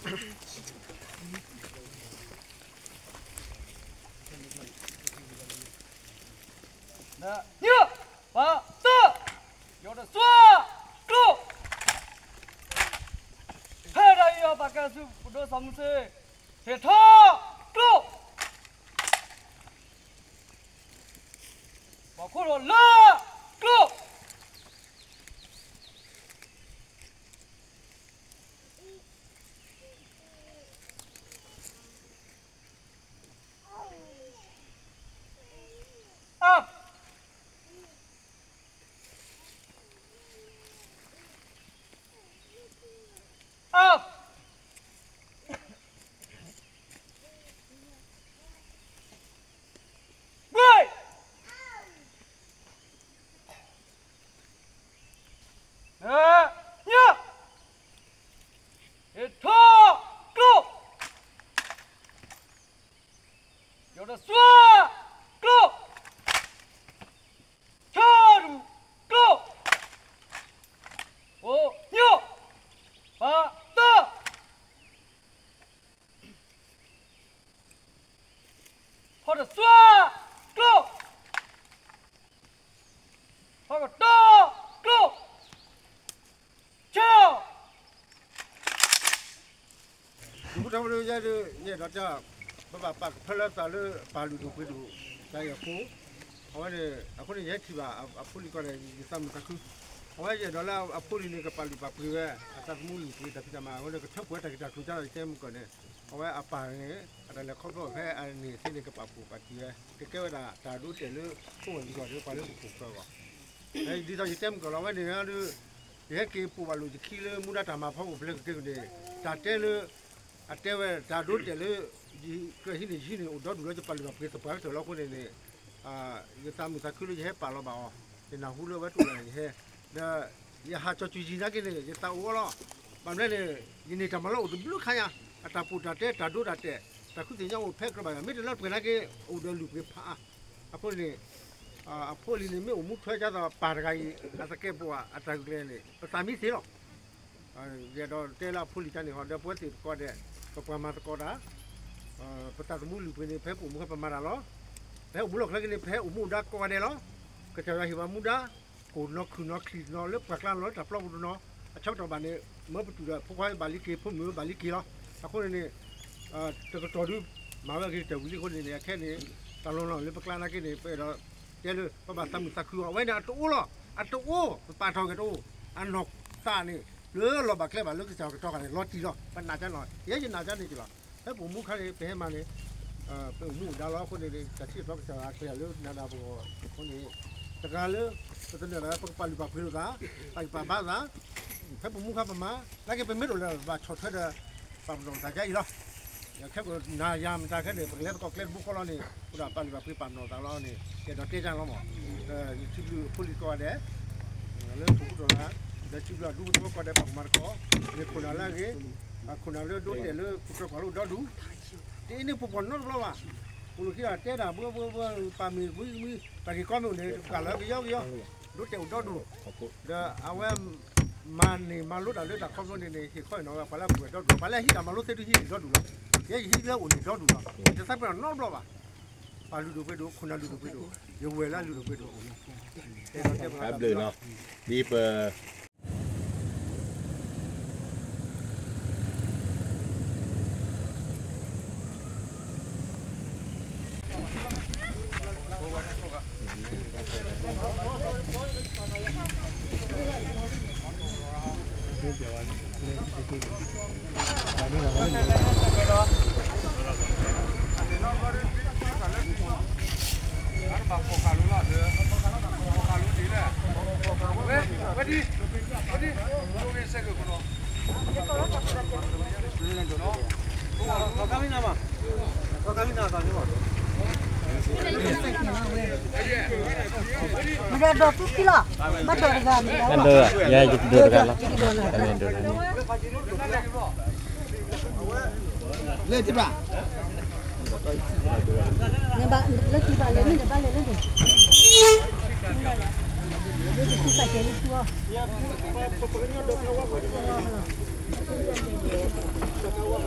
ညၣ်, ပှၤသၢ, ယီၤတစွါ, ကျိ, ဖဲဒၣ်ယီၤပာ်ကဲဆူပဒိၣ်စီၤမုၢ်စ့, ဟ့ၣ်ထီၣ်, ကျိ, ပှၤခိၣ်ဒီးလၢ, ကျိ Up! Up! Break! ညၣ်, ဟ့ၣ်ထီၣ်, ကျိ, ယီၤတစွါ, ကျိ, ဆၢဒူၣ်, ကျိ, အိၣ်ညၣ်, ပှၤသၢ ဖီတစွါ, ကျိ, ဖီကတီ, ကျိ, ဆၢ. ဒ်ပတၢ်မနုၤယဲဒ် ယအဲၣ်ဒိးတဲ, ပဘၣ်ပာ်ကဖၢလၢသးလၢပၢ်လုၢ်ဒိၣ်ပှ့ၤဒိၣ်, တၢ်အံၤအဃိ, အဝဲန့ၣ် အဃိန့ၣ် ယဟဲထံၣ်ဘၣ်အဖိလံၤကီးန့ၣ် ယသးမုာ်သးခု, အဝဲယအဲၣ်ဒိးလၢအဖိလံၤန့ၣ် ကပာ်လုၢ်ပာ်ပှ့ၤဝဲ အသးသမူလုၢ်ပှ့ၤတၢ်ဖံးတၢ်မၤ အဝဲန့ၣ် ကထၢပှဲၤတၢ်ဂ့ၢ်တၢ်ကျိၤကဒီး ယတဲမုၢ်ကီးန့ၣ်, အဝဲအပၢ်န့ၣ် အတၢ်လဲၤခီဖျိဖဲအန့ၣ်သ့န့ၣ် ကပာ်ဖှိၣ်ပာ်တံၢ်ဝဲ ကကဲဝဲဒၣ်တၢ်ဒိတဲာ်လၢ ခိၣ်ဝဲၢ်လံၤကီးဒီး ပှၤလၢပခိၣ်ပဃၢၤအဂီၢ်, ဒ်သိးယတဲမုၢ်ကီးလီၤ အဝဲန့ၣ်ဒ် ယဟဲက့ၤပိာ်ဘၣ်လိာ်ယခံလၢမူဒါတၢ်မၤဖီခိၣ်ဖဲလဲၣ်ကက့ၤန့ၣ်, တၢ်တဲလၢ အတဲဝဲတၢ်ဒိတဲာ်လၢ ကြၢးဟံးန့ၢ်ယဟံးန့ၢ်အိၣ်ဒီဒူၣ်လီၤ ယပာ်လုၢ်ပာ်ပှ့ၤသပှၢ်ကတၢၢ်လီၤအဃိန့ၣ်န့ၣ်, ယသးမုာ်သးခုလၢယဟဲပာ်လီၤဘၣ်အီၤ, ယနၢ်ဟူလၢအဝဲတအိၣ်လၢၤယဟဲ, ဒီး ယဟးကၠီၤစူၤယံၤနာ်က့န့ၣ် ယသးအိၣ်အီၤလီၤ, ဘၣ်မနုၤန့ၣ် ယန့ၢ်တၢ်မၤလၢအိၣ်တဘျုးခါညါ, အတၢ်ပိာ်တၢ်တဲ တၢ်ဒိတၢ်တဲာ် တၢ်ခူသူၣ်ညါအိၣ်ဖဲကြၢးဘၣ်ယၤ မ့ၢ်တလၢပှဲၤနာ်က့ အိၣ်ဒီးလုၢ်ပှ့ၤဖးအါ, အဃိန့ၣ် အဖိလံၤန့ၣ် မ့ၢ်အိၣ်မူထွဲဒ်သိးပၢ်တဂၤအံၤ အသကဲးပဝးအတၢ်ဂုာ်ကျဲၤန့ၣ် ပသးမံသ့လီၤ. ယအဲၣ်ဒိးတဲလၢအဖိလံၤတၢ်န့ၣ်ဟီ ဒီးပဝဲသ့ၣ်ကိးဂၤဒဲး ပပှၤမၤသကိးတၢ်, ပသးသမူလုၢ်ပှ့ၤန့ၣ် ပဟဲပအိၣ်မူခါပမၤတၢ်လီၤ. ပဟဲအိၣ်မူလီၢ်ချၢက့ၤန့ၣ် ပဟဲအိၣ်မူဒါကိးဂၤဒဲးလီၤ. ကစၢ်ယွၤဟ့ၣ်ပှၤမူဒါ ကိၢ်နီၤခုၣ်နီၤချံးနီၤလၢပှၢ်ကျါနီၤလၢတၢ်ပျီပူၤတနီၤ, အဆၢကတီၢ်ဘၣ်န့ၣ် မၢပတုာ်ဒီးဖိခွါဘၣ်လံက့ၤ ဖိမုၣ်ဘၣ်လံက့ၤလီၤ. အဃိန့ၣ်န့ၣ် တကတီၢ်ဒု မၤဝဲအဂ့ၤကတၢၢ်ဝံၤလံအဃိန့ၣ်န့ၣ် အခဲန့ၣ် တၢ်လီၤလီၢ်လၢပကျါနာ်က့န့ၣ် ပအဲၣ်ဒိးတဲလၢ ပဘၣ်သးမုာ်သးခုအီၤ အဝဲန့ၣ်အတအိၣ်လီၤ. အတအိၣ် ပပာ်ထီၣ်ဂ့ၤတအိၣ် အနီၢ်သးန့ၣ် လၢလီၤဘၣ်ကျဲဘၣ်လၢကစၢ်ယွၤကတီၤဂၤန့ၣ် လီၤတံၢ်လီၤ ပနာ်ကၢ်လီၤ ယဲယနာ်ကၢ်န့ၣ်က့ၤလီၤ. ဖဲပအိၣ်မူခါန့ၣ် ပဟဲမၤန့ၣ် ပအိၣ်မူအိၣ်ဒါလီၤအဃိန့ၣ် တၢ်ထံၣ်တၢ်တီကစၢ်ယွၤအကျဲၤလၢနၤဒီးပဂီၢ်အဃိန့ၣ် တဂၤလၢ ပသနၢၣ်လၢ ပကပာ်လုၢ်ပာ်ပှ့ၤလိာ်သး ပာ်ဂံၢ်ပာ်ဘါသး ဖဲပအိၣ်မူခါပမၤ နာ်က့ပမ့ၢ်တအိၣ်လၢၤဘၣ်ဆီၣ်ထွဲဒီး ပာ်ပနီၣ်ပသးဒ်အံၤလီၤ. ခဲကိာ်နၤယၤမတၤခဲန့ၣ် ပကလဲၤသကိးကျဲတဘိဃီလီၤန့ၣ် အိၣ်ဒၣ်ပာ်လုၢ်ပာ်ပှ့ၤပာ်ပနီၣ်သးလီၤန့ၣ် ယအဲၣ်ဒိးတဲကၢ်လီၤမး ယထံၣ်ဘျုးအဖိလံၤကိးဂၤဒဲး လၢပူၤကတီၢ်လၢ ဒီးထံၣ်ဘျုးအဒူသဝီကိးဂၤဒဲး ပာ်ကမၤသကိး မ့ၢ်ခိၣ်နၢ်လၢအဂ့ၤ ခိၣ်နၢ်လၢဒိတဲာ်လၢခိၣ်ကျၢၢ်ကီၢ်လၢအိၣ်ဒီဒူၣ် တအ့န့ၣ်ပှၤပှၤနီတဘျီဘၣ်. ပူၤလီၢ်ခံဂၤတဲဒၣ်ဘှီဘှီဘှီ ပာ်မ့ၢ်ဝံမံ တၢ်ဂ့ၢ်ကီမ့ၢ်အိၣ်န့ၣ် တကးလၢကယီကယီ ဒိတဲာ်အိၣ်ဒီဒူၣ် ဒီးအဝဲ မၤန့ၢ်မၤလိတၢ်လၢတၢ်ခီဖျိန့ၣ်န့ၣ် ဟ့ၣ်ခီဟ့ၣ်နီၤဝဲပှၤလၢအပူၤဝဲဒီဒူၣ်လီၤ. ပှၤလၢအဟံးတၢ်မၤလိသ့ဒုးဟံးန့ၢ်ဒီဒူၣ်လီၤ. ယဲယဟံးလၢအိၣ်န့ၣ်ဒီဒူၣ်လီၤ. ယတသးပ့ၤနီၣ်နီတဘျီဘၣ်. ပၢ်လုၢ်ဒိၣ်ပှ့ၤဒိၣ် ခိၣ်နၢ်လုၢ်ဒိၣ်ပှ့ၤဒိၣ် ယဝဲၢ်လၢလုၢ်ဒိၣ်ပှ့ၤဒိၣ် တၢ်ဘျုးလီၤ ဒ်ပ မ့ၢ်ဒီးဒိးသူခံလီၤ ဘၣ်ဒိးတဂၤမ့ၢ်ဒီး ယဲယကဒိးတဂၤလီၤ ယကဒိးတဂၤလီၤ လၢတဘၣ် လၢတဘၣ်လဲၤလၢန့ၣ် ဘၣ်လဲၤလၢန့ၣ် လၢတဘၣ်လဲၤလၢန့ၣ်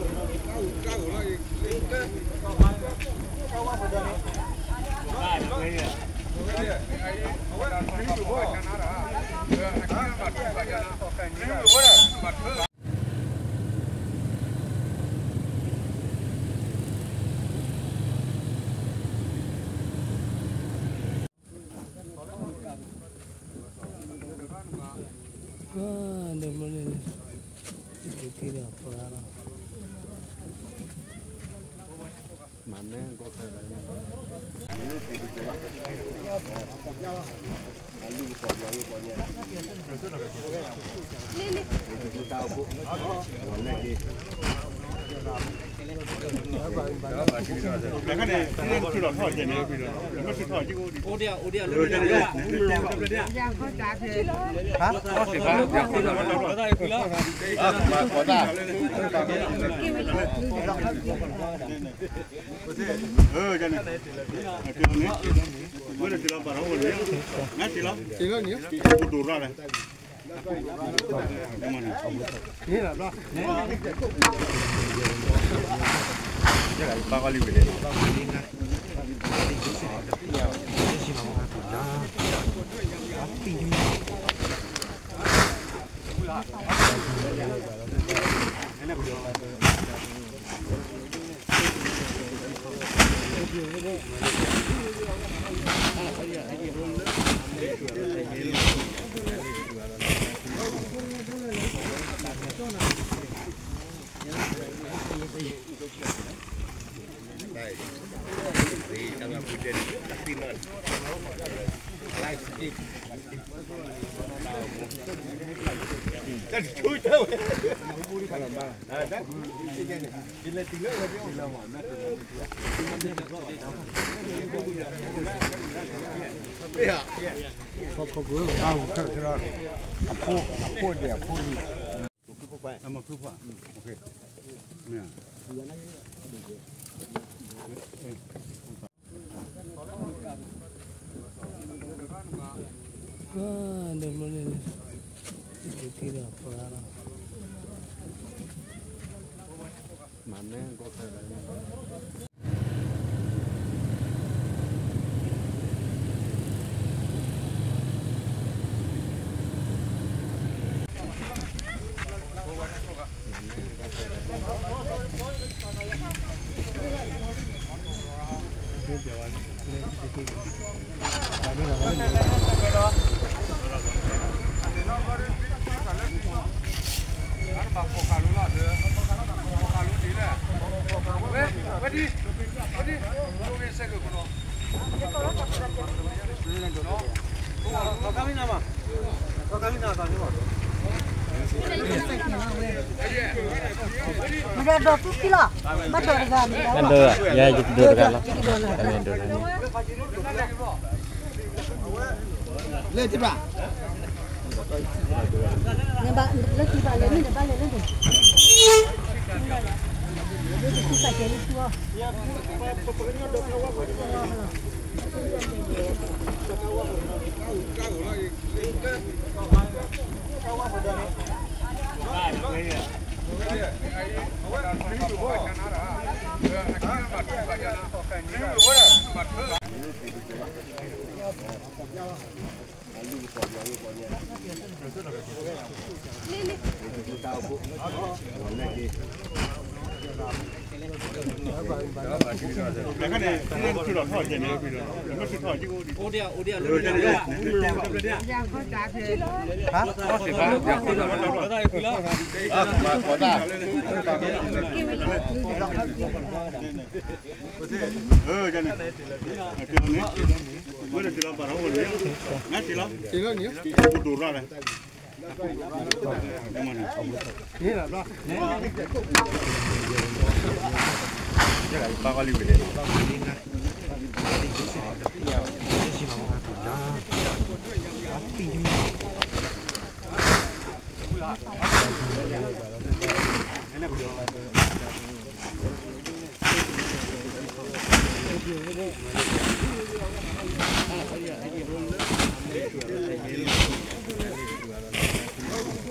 အဖိ အဖိဒဲး အဖိလံ. မ့ၢ်ဒိးသူခံလီၤ, ဘၣ်ဒိးတဂၤန့ၣ်, ဘၣ်ဒိး, ယဲယကဒိးတဂၤလီၤ, ယကဒိးန့ၣ်, လၢတဘၣ်, လၢတဘၣ်လဲၤမ့ၢ်တဘၣ်လဲၤလၢန့ၣ်, လၢတဘၣ်ကဲလၢသူအီၤ.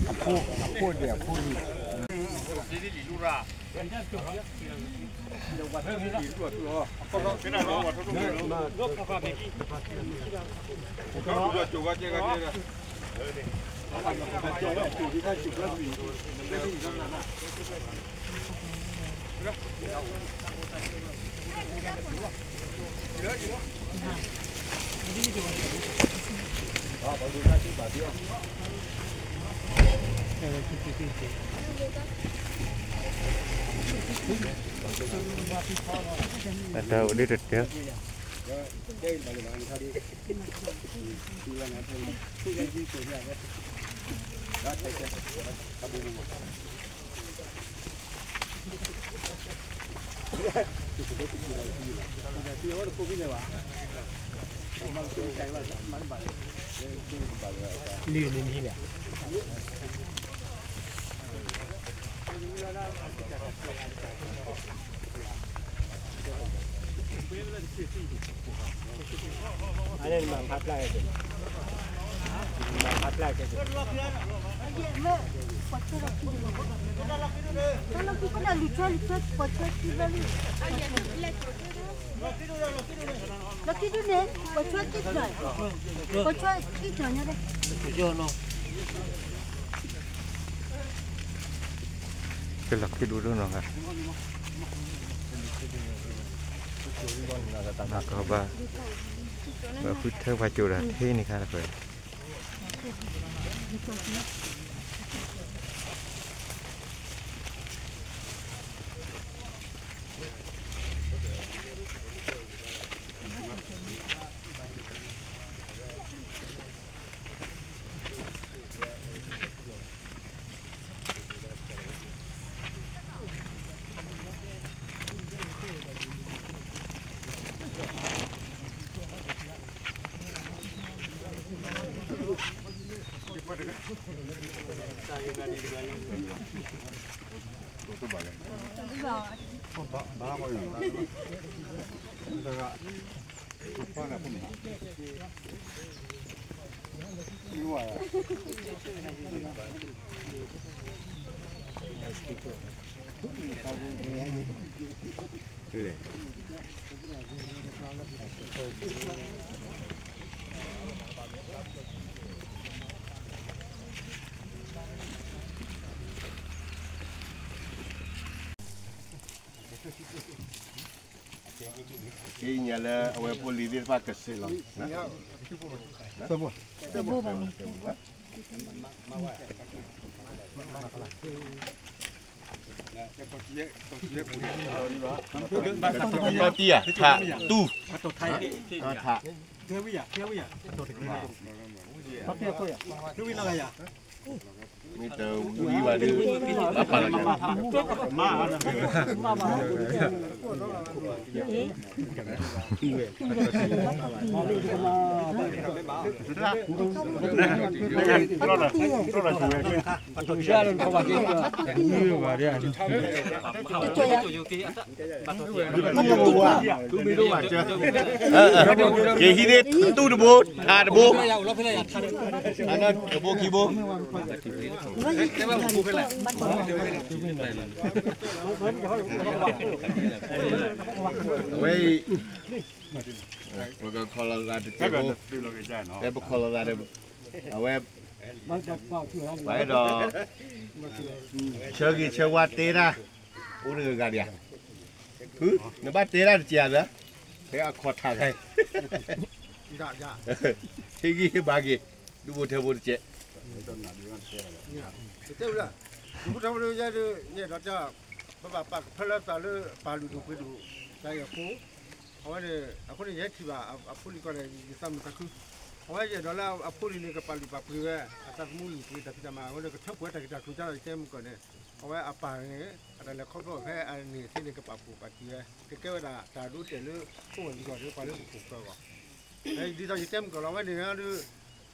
အဖိ အဖိဒဲး အဖိလံ. အတၢ်အိၣ်ဒ်တတဲ ကလီၤခံဒူၣ်ဒိၣ်နီၤခါ, ကဘၣ်, ဘၣ်ဃုထၢပှၤကၠိဒီး ဖဲန့ၣ်ခါတဖၣ် က့ညါလၢအဝဲဖိလံၤသ့ၣ်တဖၣ်ကစ့းလီၤ, တံၢ်ဧါ, ထး, တူၢ်, ထး, မ့ၢ်တဝံၤဘၣ်ဒီး ဘၣ်ပာ်လီၤက့ၤ က့ၤဟံးန့ၢ်တူၢ်တဘိ ထးတဘိ, တဘိခံဘိ, အဝဲအံၤ ပကခီလီၤသးတစဲးဖိ, ပကခီလီၤသးဒီး အဝဲ ပှၤအဲၣ်ဒိး ဆၢဂ့ၤဆၢဝါတဲတၢ် အိၣ်တဂၤဂၤဒံးဧါ, နဘၣ်တဲတၢ်တစဲးဧါ, ဖဲအခီၣ်ထးဂၤ ဟ့ၣ်ဂံၢ်ဟ့ၣ်ဘါက့ၤ ဒူၣ်ဖိထၢဖိတစဲး တဲဝဲဒၣ် ဒူၣ်ဖိထၢဖိတစဲးဒီး ယအဲၣ်ဒိး ပဘၣ်ပာ်ကဖၢလၢသးလၢပၢ်လုၢ်ဒိၣ်ပှ့ၤဒိၣ် တၢ်အဲၣ်အဃိ, အဝဲန့ၣ် အဃိန့ၣ် ယဟဲထံၣ်ဘၣ်အဖိလံၤကီးန့ၣ် ယသးမုာ်သးခု, အဝဲယအဲၣ်ဒိးလၢအဖိလံၤန့ၣ် ကပာ်လုၢ်ပာ်ပှ့ၤဝဲ အသးသမူလုၢ်ပှ့ၤတၢ်ဖံးတၢ်မၤ အဃိန့ၣ် ကထၢပှဲၤတၢ်ဂ့ၢ်တၢ်ကျိၤကဒီး ယတဲမုၢ်ကီၢ်န့ၣ် အဝဲအပၢ်န့ၣ် အတၢ်လဲၤခီဖျိဖဲအန့ၣ်သ့န့ၣ် ကပာ်ဖှိၣ်ပာ်တံၢ်ဝဲ ကကဲဝဲဒၣ်တၢ်ဒိတဲာ်လၢ ခိၣ်ဝဲၢ်လံၤကီၢ်ဒီး ပှၤလၢပခိၣ်ပဃၢၤအဂီၢ်, ဒ်သိးယတဲမုၢ်ကီၢ်လီၤ အဝဲန့ၣ်ဒီး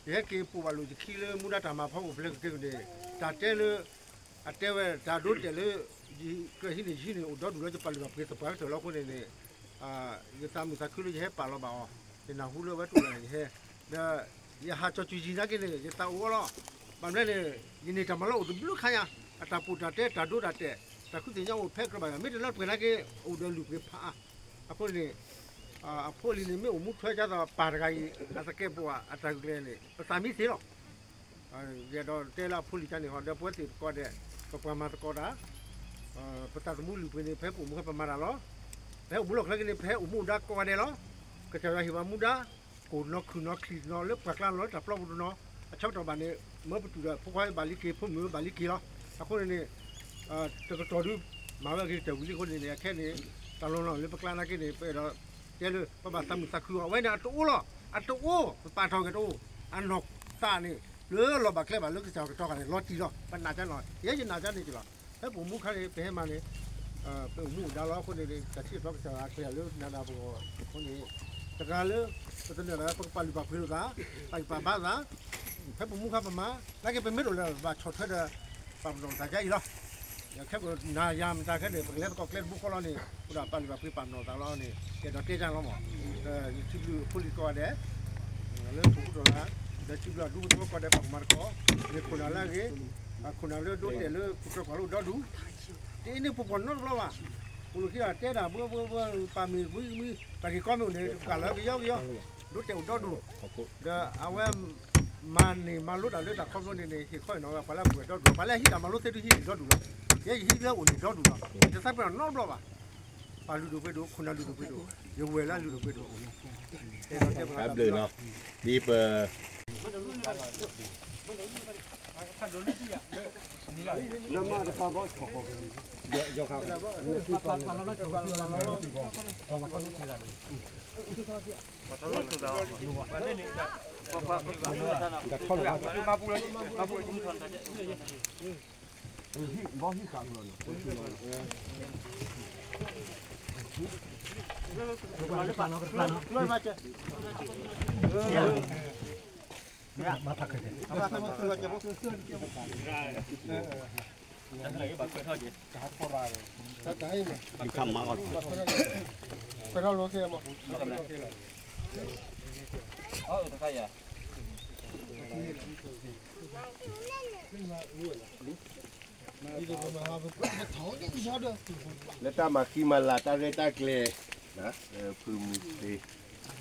ယဟဲက့ၤပိာ်ဘၣ်လိာ်ယခံလၢမူဒါတၢ်မၤဖီခိၣ်ဖဲလဲၣ်ကကဲကန့ၣ် တၢ်တဲလၢ အတဲဝဲတၢ်ဒိတဲာ်လၢ ယကြၢးဟံးန့ၢ်ယဟံးန့ၢ်အိၣ်ဒီဒူၣ်လၢယပာ်လုၢ်ပာ်ပှ့ၤသပှၢ်ကတၢၢ်လီၤအဃိန့ၣ်န့ၣ် ယသးမုာ်သးခုလၢယဟဲပာ်လီၤဘၣ်အီၤ, ယနၢ်ဟူလၢအဝဲတိၢ်လီၤယဟဲ, ဒီး ယဟးကၠီၤကွံာ်ယံၤနာ်က့န့ၣ် ယသးအိၣ်အီၤလီၤ, ဘၣ်မနုၤန့ၣ် ယန့ၢ်တၢ်မၤလၢအိၣ်တဘျုးခါညါ အတၢ်ပူၤတၢ်တဲ တၢ်ဒိတၢ်တဲာ် တၢ်ဃုသ့ၣ်ညါအိၣ်ဖဲကြၢးဘၣ်ယၤ မ့ၢ်တလၢပှဲၤနာ်က့ အိၣ်ဒီးလုၢ်ပှ့ၤဖးအါ. အဃိန့ၣ် အဖိလံၤန့ၣ် မ့ၢ်အိၣ်မူထွဲကသိး ပၢ်တဂၤအံၤ အသကဲာ်ပဝးအတၢ်ဂုာ်ကျဲၤန့ၣ် ပသးမံသ့လီၤ. ယအဲၣ်ဒိးတဲလၢအဖိလံၤတၢ်န့ၣ်ဟီ ဒီးပဝဲသ့ၣ်သကိးဒဲး ပပှၤမၤသကိးတၢ် ပတၢ်သမူလုၢ်ပှ့ၤန့ၣ် ပဟဲပအိၣ်မူခါပမၤတၢ်လီၤ. ပဟဲအိၣ်မူလီၢ်ကျဲက့ၤန့ၣ် ပဟဲအိၣ်မူဒါကိးဂၤဒဲးလီၤ. ကစၢ်ယွၤဟ့ၣ်ပှၤမူဒါ ကိၢ်နီၤခုၣ်နီၤချံးနီၤလၢပှၤကျါလီၤ လၢတၢ်ပျီပူၤတနီၤ အဆၢကတီၢ်ဘၣ်န့ၣ် မၢပတုာ်ဒီး ဖိခွါဘၣ်လံက့ၤ ဖိမုၣ်ဘၣ်လံက့ၤလီၤ. အဃိန့ၣ်န့ၣ် တကတီၢ်ဒု မၤဝဲအဂ့ၤကတၢၢ်ဝံၤလံအဃိန့ၣ်န့ၣ် အခဲန့ၣ် တၢ်လီၤလီၤလၢပကျါနာ်က့န့ၣ် ပအဲၣ်ဒိးတဲလၢ ပဘၣ်သးမုာ်သးခုအီၤ အဝဲန့ၣ်အတအိၣ်လီၤ. အတအိၣ် ပပာ်ထီၣ်ဂ့ၤတအိၣ် အနီၢ်သးန့ၣ် လၢလီၤဘၣ်ကျဲဘၣ်လၢကစၢ်ကတီၢ်ခါန့ၣ် လီၤတံၢ်လီၤ. ပနာ်ကၢ်နီၤ ယဲယနာ်ကၢ်န့ၣ်က့ၤလီၤ. ဖဲပအိၣ်မူခါန့ၣ် ပဟဲမၤန့ၣ် ပအိၣ်မူအိၣ်ဒါလီၤအဃိန့ၣ် တၢ်ထံၣ်တဘျီကစၢ်ယွၤကျဲၤလၢနၤဒီးပဂီၢ်အဃိန့ၣ် တဂၤလၢ ပသနၢၣ်ဒီး ပကပာ်လုၢ်ပာ်ပှ့ၤလိာ်သး ပာ်ဂံၢ်ပာ်ဘါသး ဖဲပအိၣ်မူခါပမၤ နာ်က့ပမ့ၢ်တအိၣ်လၢၤဘၣ်ဆီၣ်ထွဲဒီး ပာ်ပနီၣ်သးကါအံၤလီၤ. ခဲကိာ်နၤယၤမတၤခဲန့ၣ် ပကလဲၤသကိးကျဲတဘိဃီလီၤန့ၣ် အိၣ်ဒၣ်ပာ်လုၢ်ပာ်ပှ့ၤပာ်ပနီၣ်သးလီၤန့ၣ် ယအဲၣ်ဒိးတဲကၢ်လီၤမး. ယထံၣ်ဘျုးအဖိလံၤကိးဂၤဒဲး လၢထူၣ်ဖူထီၣ်လၢ ဒီးထံၣ်ဘျုးအဒူဖိသဝီကိးဂၤဒဲး ပှၤကမၤသကိး မ့ၢ်ခိၣ်နၢ်လၢအဂ့ၤ ခိၣ်နၢ်လၢဒိတဲာ်လၢပကြၢးကွၢ်လၢဒီဒူၣ် တအ့န့ၢ်ပှၤပှၤနီတဘျီဘၣ်. ပူၤလီၢ်ခံဂၤတဲတၢ်ဘှီဘှီဘှီ ပာ်မ့ၢ်ဘှီမံ တၢ်ဂ့ၢ်ကီမ့ၢ်အိၣ်န့ၣ် ပှၤလၢကယီကယီ ဒိတဲာ်အိၣ်ဒီဒူၣ် ဒီးအဝဲ မၤန့ၢ်မၤလိတၢ်လၢတၢ်ခီဖျိ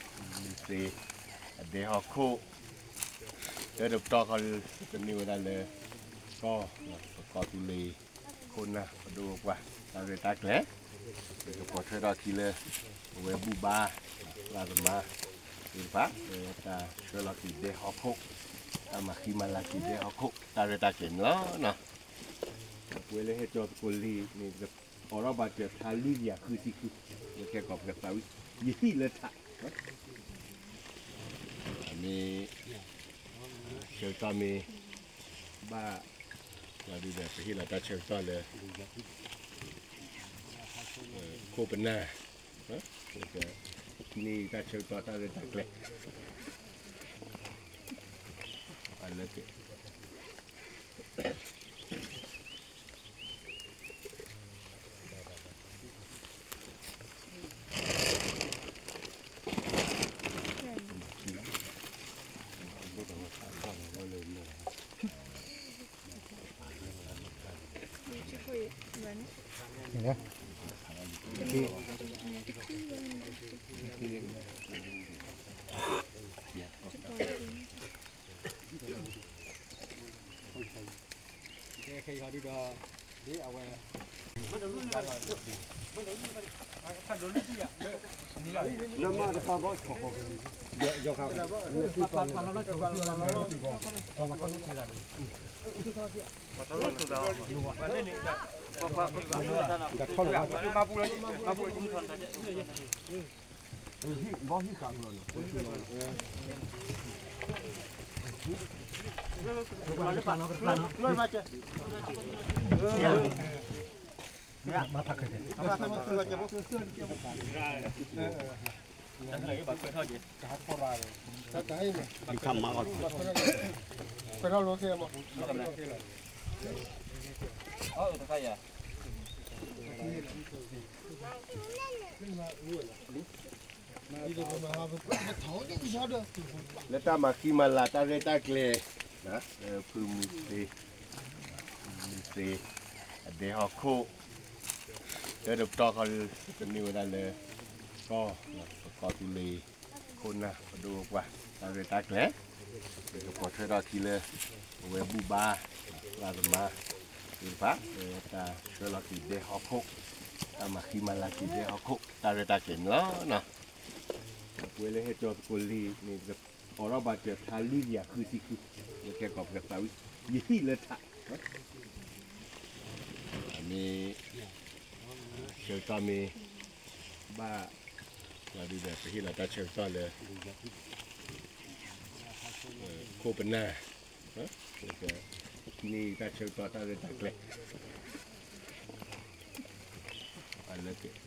န့ၣ်န့ၣ် ဟ့ၣ်ခီဟ့ၣ်နီၤဝဲပှၤလၢအပှဲၤဒီဒူၣ် ပှၤလၢအဟံးတၢ်မၤလိသ့ဒုဟံးန့ၢ်ဒီဒူၣ်လီၤ. ယဲယဟံးလၢအိၣ်န့ၣ်ဒီဒူၣ်လီၤ. ယတသးပ့ၤနီၣ်နီတဘျီဘၣ်. ပၢ်လုၢ်ဒိၣ်ပှ့ၤဒိၣ် ခိၣ်နၢ်လုၢ်ဒိၣ်ပှ့ၤဒိၣ် ယဝဲၢ်လၢလုၢ်ဒိၣ်ပှ့ၤဒိၣ် တၢ်ဘျုးနီၤ ဒ်ပ လၢတၢ်မၤဃံမၤလၤတၢ်ရဲၣ်တၢ်ကျဲၤ ဖုမုၢ်သ့ မုၢ်သ့ အဒဲဟီၣ်ခိၣ် လၢတပတီၢ်ဃီ တန့ၢ်ဝဲဒၣ်လၢ ကီၢ် ပကီၢ်သူလ့ၤ ခိၣ်နၢ်ပဒိၣ်ပပှၢ် တၢ်ရဲၣ်တၢ်ကျဲၤ ပကပိာ်ထွဲထီၣ်အခံလၢ အဝဲဘူၣ်ဘါ သရၣ်သမါသ့ၣ်တဖၣ် လၢတၢ်ဆှၢလီၤက့ၤဒဲဟီၣ်ခိၣ် တၢ်မၤဃံမၤလၤက့ၤဒဲဟီၣ်ခိၣ် တၢ်ရဲၣ်တၢ်ကျဲၤန့ၣ်လီၤ. ပဝဲလၢဟဲကၠီသကိးလံန့ၣ် အိးထီၣ်ဘၣ်စၢၤထါလွံၢ်ကယၤဃုဆံဃု လၢခဲကီၢ်ပှဲၤသးဝံၣ် ယဟံၣ်လၢထး အမ့ၢ် ဆၢကတီၢ်မ့ၢ် ဘၣ် လီၤဒုဒီး ပဟ့ၣ်လီၤတၢ်ဆၢကတီၢ်လၢ ခိၣ်ပနၢ် န့ၢ်တၢ်ဆၢကတီၢ်တၢ်ရဲၣ်တၢ်ကျဲၤ အလၢက့ လၢတၢ်မၤဃံမၤလၤတၢ်ရဲၣ်တၢ်ကျဲၤ ဖုမုၢ်သ့ မုၢ် သ့ အဒဲဟီၣ်ခိၣ် တၢ်တပတီၢ်ခီ မ့ၢ်ဝဲဒၣ်လၢ ကီၢ် ပကီၢ်သူလ့ၤ ခိၣ်နၢ်ပဒိၣ်ပှၢ် တၢ်ရဲၣ်တၢ်ကျဲၤ ကပိာ်ထွဲထီၣ်အခံလၢ အဝဲဘူၣ်ဘါ သရၣ်သမါသ့ၣ်တဖၣ် လၢတၢ်ဆှၢလီၤက့ၤဒဲဟီၣ်ခိၣ် တၢ်မၤဃံမၤလၤက့ၤဒဲဟီၣ်ခိၣ် တၢ်ရဲၣ်တၢ်ကျဲၤန့ၣ်လီၤ. ပဝဲလၢဟဲကၠီၤသကိးလံာ်န့ၣ် အိးထီၣ်ဘၣ်စၢၤဖးလွံၢ်ကယၤဃုဆံဃု လၢကဲကီးပှဲၤသးဝံၣ် ယဟံၣ်လၢထး မ့ၢ် ဆၢကတီၢ်မ့ၢ် ဘၣ် လီၤဒုဒီး ပဟ့ၣ်လီၤတၢ်ဆၢကတီၢ်လၢ ခိၣ်ပနၢ် န့ၢ်တၢ်ဆၢကတီၢ်တၢ်ရဲၣ်တၢ်ကျဲၤ အလၢက့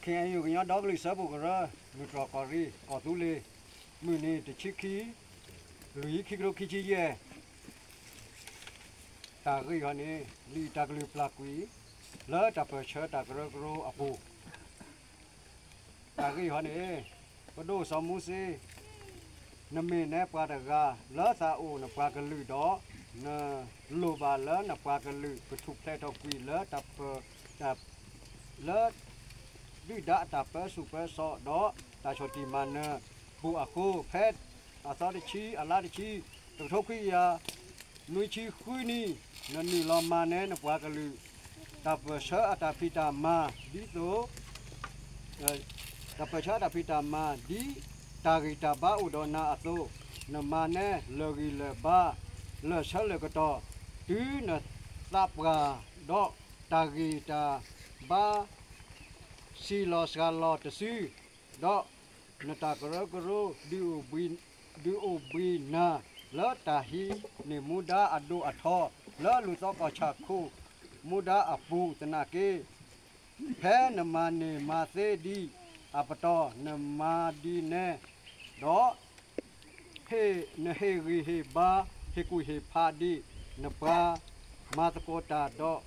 ခဲအံၤ ကညီဒီကလုာ်စၢဖှိၣ်ကရၢ မုၢ်တြီၢ်ကီၢ်ရ့ၣ် ကီၢ်သူလ့ၤ မုၢ်နံၤတဆံခံ လွံၢ် ခံကထိခံဆံယဲၢ် တၢ်ဂ့ၢ်ဟီန့ၣ် လံာ်တၢ်ကလုၢ်ပျၢ်ကွံာ် လၢတၢ်ပၢၢ်ဆၢတၢ်ကရၢကရိအပူၤ တၢ်ဂ့ၢ်ဟီန့ၣ် ပဒိၣ်စီၤမူစ့ နမ့ၢ်နဲပှၤတဂၤလၢသးအိၣ်နပှၤကလုာ်ဒီး နလိၣ်ဘၣ်လၢနပှၤကလုာ်ကထူၣ်ဖျဲးထီၣ်ကွံာ်လၢတၢ်ပၢၢ် လၢ ဒုၣ်ဒါအတၢ်ပၢဆူၣ်ပၢစိးဒီး တၢ်ဆီၣ်တံၢ်မၤနၢၤပူၤအဃိ ဖဲအသီတဆံ အလါတဆံ တကထိခွံကယၤ နွံဆံဃုနံၣ် နနုာ်လီၤမၤနဲနပှၤကလုာ် တၢ်ပၢၢ်ဆၢအတၢ်ဖံးတၢ်မၤ ဒ်သိး တၢ်ပၢၢ်ဆၢအတၢ်ဖံးတၢ်မၤ ဒ်တၢ်ဂံၢ်တၢ်ဘါအိၣ်ဒီးနၤအသိး နမၤနဲလၢာ်ဂံၢ်လၢာ်ဘါ လၢာ်ဆၢလၢာ်ကတီၢ် တုၤနသးပှၢ်ဒီးတၢ်ဂံၢ်တၢ်ဘါ စံၣ်လီၤစှၤလီၤတစု ဒီးနတၢ်ကရၢကရိ ဒုးအိၣ်ဘှံးနၤ လၢတၢ်ဟံးန့ၢ်မူဒါအဒိၣ်အထီ လၢလူၤသီကီၢ်ဆၣ်ခိၣ် မူဒါအပူၤသနာ်က့ ဖဲနမၤန့ၢ်မၤသ့ဒံးအပတီၢ် နမၤဒ်န့ၣ်ဒီး နဟ့ၣ်ဂံၢ်ဟ့ၣ်ဘါ ဟ့ၣ်ကူၣ်ဟ့ၣ်ဖးဒံး နပှၤမၤသကိးတၢ်ဒီး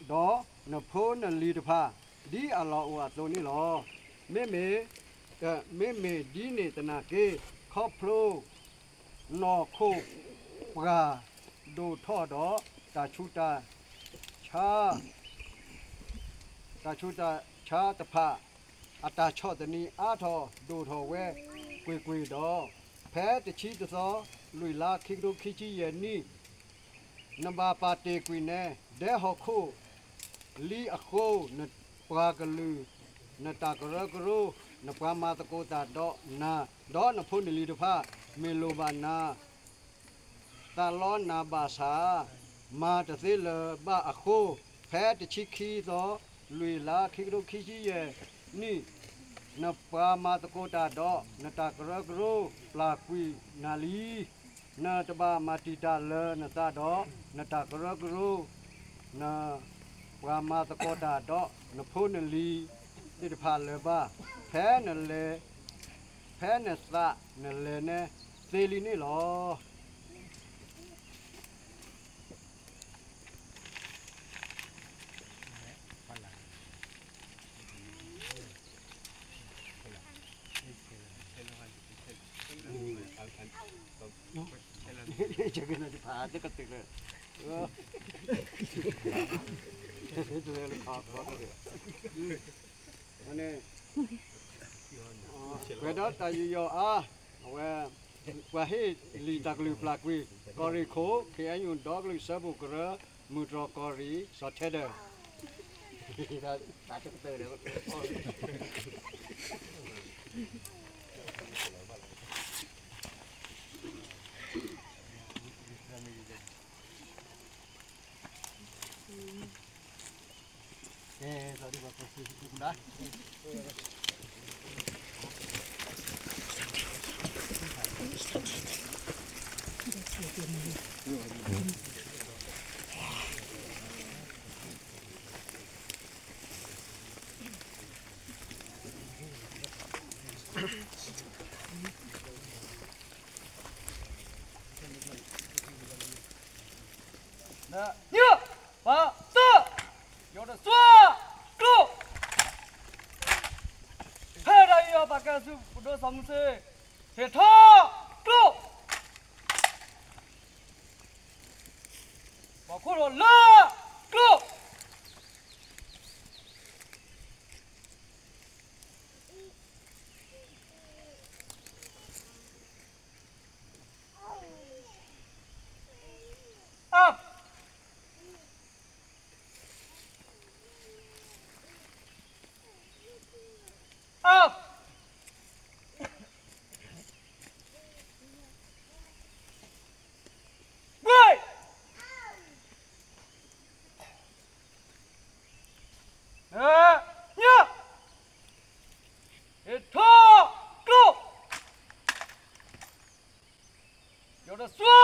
ဒီးနဖိနလံၤတဖၣ် ဒ်အလီၢ်အိၣ်အသိးန့ၣ်လီၤ. မ့မ့ၢ် မ့မ့ၢ်ဒ်န့ၣ်သနာ်က့ ခီဖျိ နီၢ်ခိၣ်ပှၢ်ဒိၣ်ထီၣ်ဒီး တၢ်ဆူးတၢ် တၢ်ဆူးတၢ်ဆါတဖၣ် အတၢ်ဆီၣ်သနံးအါထီၣ်ဒိၣ်ထီၣ်ဝဲကွ့ၢ်ကွ့ၢ်ဒီး ဖဲတဆံတသီ လွံၢ်လါ ခံကထိခံဆံယဲၢ်နံၣ် နဘၣ်ပာ်တ့ၢ်ကွံာ်နဲ ဒဲဟီၣ်ခိၣ်လံအဃိ နပှၤကလုာ် နတၢ်ကရၢကရိ နပှၤမၤသကိးတၢ်ဒီးနၤ ဒီးနဖိနလံၤတဖၣ် မ့ၢ်လိၣ်ဘၣ်နၤ သးလီနၤဘၣ်ဆၣ် မၤတသ့လၢၤဘၣ်အဃိ ဖဲတဆံခံသီ လွံၢ်လါ ခံကထိခံဆံယဲၢ်နံၣ် နပှၤမၤသကိးတၢ်ဒီး နတၢ်ကရၢကရိ ပျၢ်ကွံာ်နၤလံ. နတဘၣ်မၤတံာ်တာ်လၢၤနသးဒီး နတၢ်ကရၢကရိ နပှၤမၤသကိးတၢ်ဒီး နဖိနလံၤသ့ၣ်တဖၣ်လၢၤဘၣ်. ဖဲနလဲၤ ဖဲနသးနလဲၤနဲသ့လံန့ၣ်လီၤ. ပှဲၤဒီးတၢ်ယူးယီၣ်အါ အဝဲ ပှၤဟ့ၣ်လံာ်တၢ်ကလုၢ်ပျၢ်ကွံာ် ကီၢ်ရ့ၣ်ခိၣ် ခ့ၣ်အဲၣ်ယူၣ် ဒီကလုာ်စၢဖှိၣ်ကရၢ မုၢ်တြီၢ်ကီၢ်ရ့ၣ် စီၤထဲဒၢၣ် တၢ်ကတၢၢ်ဒီး ညၣ်, ပၢ်, တၢ်, ယီၤတစွါ, ကျိ, ဖဲဒၣ်ယီၤပာ်ကဲဆူပဒိၣ်စီၤမူစ့, ဟ့ၣ်ထီၣ်, ကျိ, ပှၤခိၣ်ဒီးလၢ, ကျိ Up. Up. Break. ညၣ်, ဟ့ၣ်ထီၣ်, ကျိ, ယီၤတစွါ,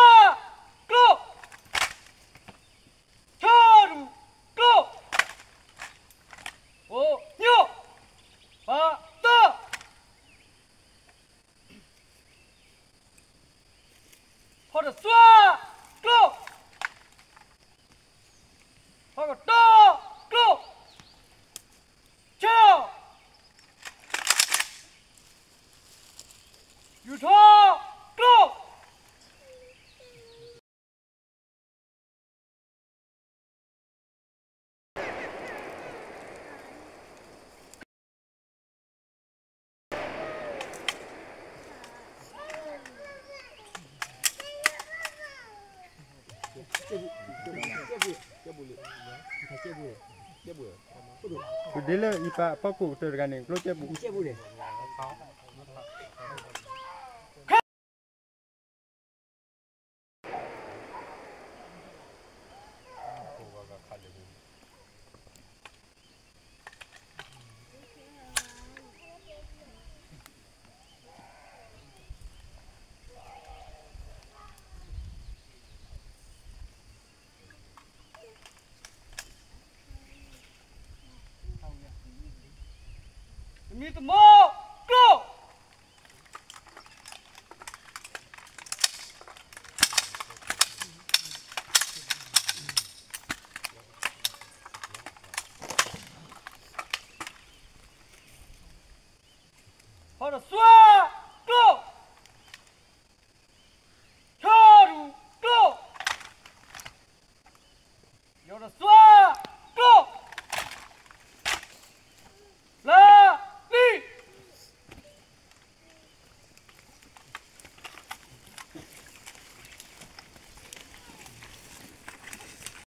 ကျိ, ဆၣ်ရူၢ်, ကျိ, အိၣ်, ညၣ်, ပၢ်, တၢ် ဖီတစွါ, ကျိ, ဖီကတီ, ကျိ, ဆၣ်, ယူၤထီၣ်, ကျိ ဒ်လၢအံၤပာ်ဖီခိၣ်ကတၢၢ်တဂၤန့ၣ် ကျိကဲပူၤ တမံၤတမီၤ